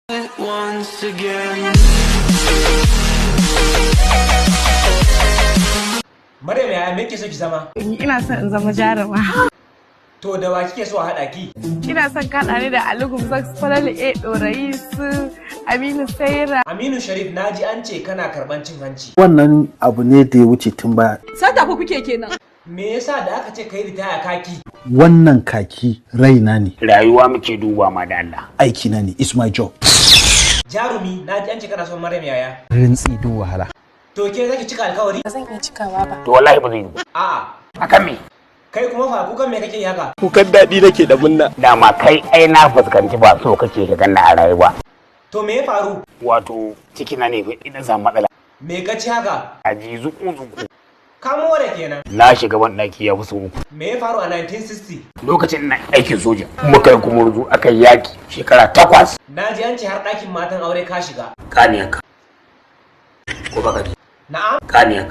Once again. Maryam, yaya, me kike so ki zama? Ina son in zama jaruma. To, da wa kike so a haɗa ki? Ina son ka haɗa ni da Ali Gumzak, Falalu A. Ɗorayi, su Aminu Saira. Aminu Sharif, naji an ce kana karɓan cin hanci. Wannan abu ne da ya wuce tun baya. Sata fa kuke kenan. Me yasa da aka ce kai ritaya kaki? Wannan kaki raina ne. Rayuwa muke duba ma da Allah. Aikina ne, it's my job. Jarumi, naji an ce kana son Maryam Yaya. Rintsi duk wahala. To, ke zaki cika alkawari? Ba zan iya cikawa ba. To, wallahi ba zai yi ba. A'a. Akan me? Kai kuma fa, kukan me kake yi haka? Kukan daɗi nake da munna. Dama kai ai na fuskanci ba so kake ka ganna a rayuwa. To, me ya faru? Wato ciki na ne ina samu matsala. Me ka ci haka? Aji zuku zuku. Ka more kenan. Na shiga ban ɗaki ya fi sau uku. Me ya faru a 1960? Lokacin ina aikin soja, muka yi kumurzu, aka yi yaki shekara 8. Naji an ce har ɗakin matan aure ka shiga. Kaniyanka ko baka ji? Na'am. Kaniyanka.